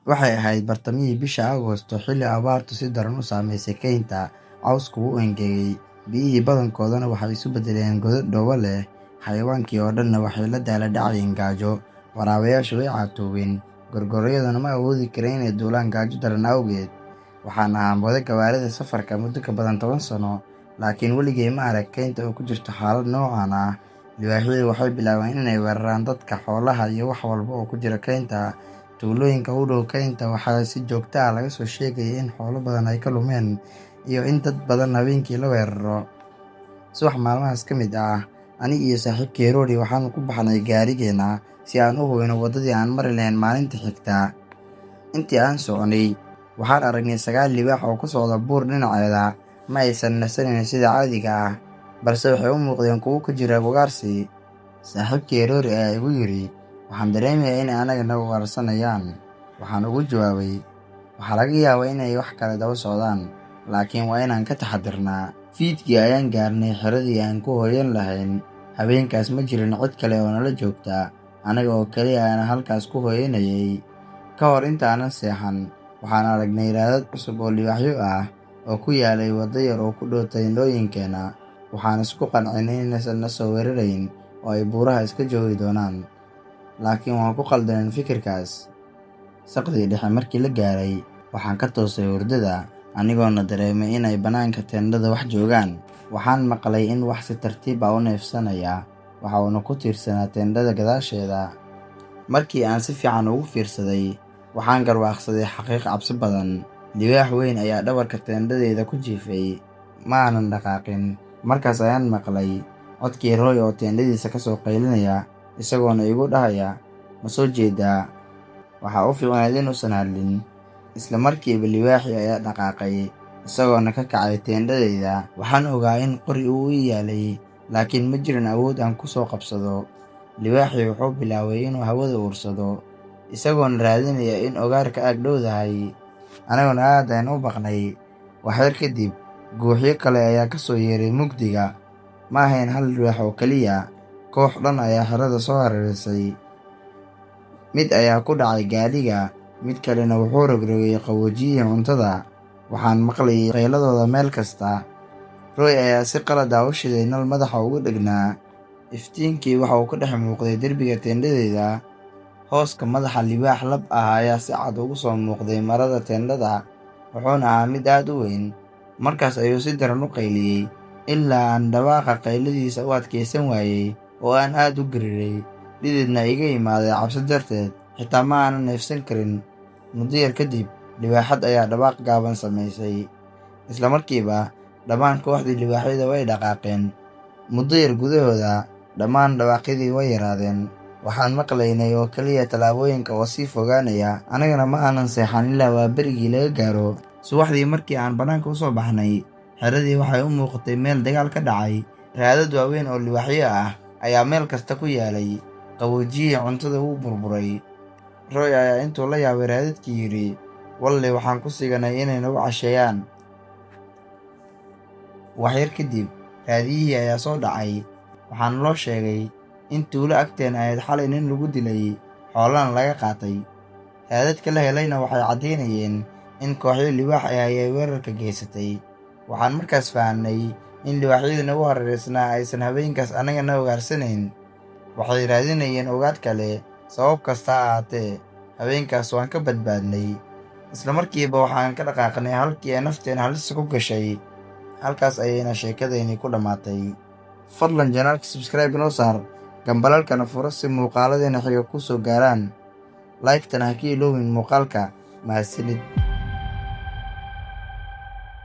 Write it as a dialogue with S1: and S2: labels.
S1: Waxay ahayd bartamihii bisha Agoosto, xilli abaartu si daran u saameysay kaynta. Cawsku wuu engegay, biyihii badankoodana waxay isu beddeleen godad dhoobo leh. Xayawaankii oo dhanna waxay la daalaa dhacayeen gaajo. Waraabayaashu way caatoobeen, gorgorrayaduna ma awoodi karin inay duulaan gaajo daran awgeed. Waxaan ahaa wade gawaarida safarka muddo ka badan 10 sano, laakiin weligay ma arag kaynta oo ku jirta xaalad noocan ah. Libaaxyadu waxay bilaabeen inay weeraraan dadka, xoolaha iyo wax walba oo ku jira kaynta. Tuulooyinka u dhow kaynta waxaa si joogto ah laga soo sheegayay in xoolo badan ay ka lumeen iyo in dad badan habeenkii la weeraro. Subax maalmahaas ka mid ah, aniga iyo saaxiibkay Rory waxaanu ku baxnay gaarigeena si aan u hubino waddadii aan mari lahayn maalinta xigta. Intii aan soconay, waxaan aragnay 9 libaax oo ku socda buur dhinaceeda. Ma aysan nasanayn sida caadiga ah, balse waxay u muuqdeen kuwo ku jira ugaarsi. Saaxiibkay Rory ayaa igu yiri, "Waxaan dareemayaa inay anaga na ugaarsanayaan." Waxaan ugu jawaabay, "Waxaa laga yaabaa inay wax kale daba socdaan, laakiin waa inaan ka taxadarnaa." Fiidkii ayaan gaarnay xeradii aan ku hoyan lahayn. Habeenkaas ma jirin cid kale oo nala joogta, anaga oo kaliya ayaana halkaas ku hoyanayay. Ka hor inta aanan seexan, waxaan aragnay raadad cusub oo libaaxyo ah oo ku yaalay waddo yar oo ku dhow teendhooyinkeena. Waxaan isku qancinay inaysan na soo weerarayn oo ay buuraha iska joogi doonaan. Laakiin waan ku khaldanayn fikirkaas. Saqdii dhexe markii la gaaray, waxaan ka toosay hurdada, anigoona dareemay in ay bannaanka teendhada wax joogaan. Waxaan maqlay in wax si tartiib ah u neefsanaya, waxa uuna ku tiirsanaa teendhada gadaasheeda. Markii aan si fiican ugu fiirsaday, waxaan garwaaqsaday xaqiiq cabsi badan. Libaax weyn ayaa dhabarka teendhadayda ku jiifay. Ma aanan dhaqaaqin. Markaas ayaan maqlay codkii Roy oo teendhadiisa ka soo qaylinaya, isagoona igu dhahaya, "Ma soo jeedaa?" Waxaa u fiicnayd inuusan hadlin. Isla markiiba libaaxii ayaa dhaqaaqay, isagoona ka kacay teendhadayda. Waxaan ogaa in qori uu ii yaalay, laakiin ma jirin awood aan ku soo qabsado. Libaaxii wuxuu bilaabay inuu hawada uursado, isagoona raadinaya in ugaarka ag dhowdahay. Anaguna aad ayaan u baqnay. Wax yar kadib, guuxyo kale ayaa ka soo yeeray mugdiga. Ma ahayn hal libaax oo kaliya, koox dhan ayaa xerada soo hareereysay. Mid ayaa ku dhacay gaadhiga, mid kalena wuxuu rogrogay qaboojiyihii cuntada. Waxaan maqlayay qayladooda meel kasta. Roy ayaa si qalad ah u shiday nal madaxa ugu dhegnaa. Iftiinkii waxa uu ka dhex muuqday derbiga teendhadayda. Hooska madaxa libaax lab ah ayaa si cad ugu soo muuqday marada teendhada, wuxuuna ahaa mid aad u weyn. Markaas ayuu si daran u qayliyey, ilaa aan dhawaaqa qayladiisa u adkaysan waayey oo aan aad u gariiray. Dhididna iga imaaday cabsi darteed, xitaa ma aanan neefsan karin. Muddo yar kadib, libaaxad ayaa dhawaaq gaaban samaysay. Isla markiiba, dhammaan kooxdii libaaxyada way dhaqaaqeen. Muddo yar gudahooda, dhammaan dhawaaqyadii way yaraadeen. Waxaan maqlaynay oo kaliya tallaabooyinka oo sii fogaanaya. Anagana ma aanan seexan ilaa waaberigii laga gaaro. Subaxdii markii aan bannaanka u soo baxnay, xeradii waxay u muuqatay meel dagaal ka dhacay. Raadad waaweyn oo libaaxyo ah ayaa meel kasta ku yaalay. Qaboojiyihii cuntada wuu burburay. Roy ayaa intuu la yaabay raadadkii yidhi, "Walle waxaan ku siganay inay nagu casheeyaan." Wax yar kadib, raadiyihii ayaa soo dhacay. Waxaana loo sheegay in tuulo agteen ahayd xalay nin lagu dilay, xoolana laga qaatay. Raadadka la helayna waxay caddaynayeen in kooxyo libaax ah ay weerarka geysatay. Waxaan markaas fahamnay in libaaxyadii nagu hareereysnaa aysan habeenkaas annaga na ugaarsanayn. Waxay raadinayeen ugaadh kale, sabab kasta ha ahaatee. Habeenkaas waan ka badbaadnay. Isla markiiba waxaan ka dhaqaaqnay halkii ay nafteena halista ku gashay. Halkaas ayayna sheekadeennii ku dhammaatay. Fadlan channelka subscribe noo saar, gambaleelkana furo si muuqaaladeena xiga kuu soo gaaraan. Like-tana ha ka iloobin muuqaalka. Mahadsanid.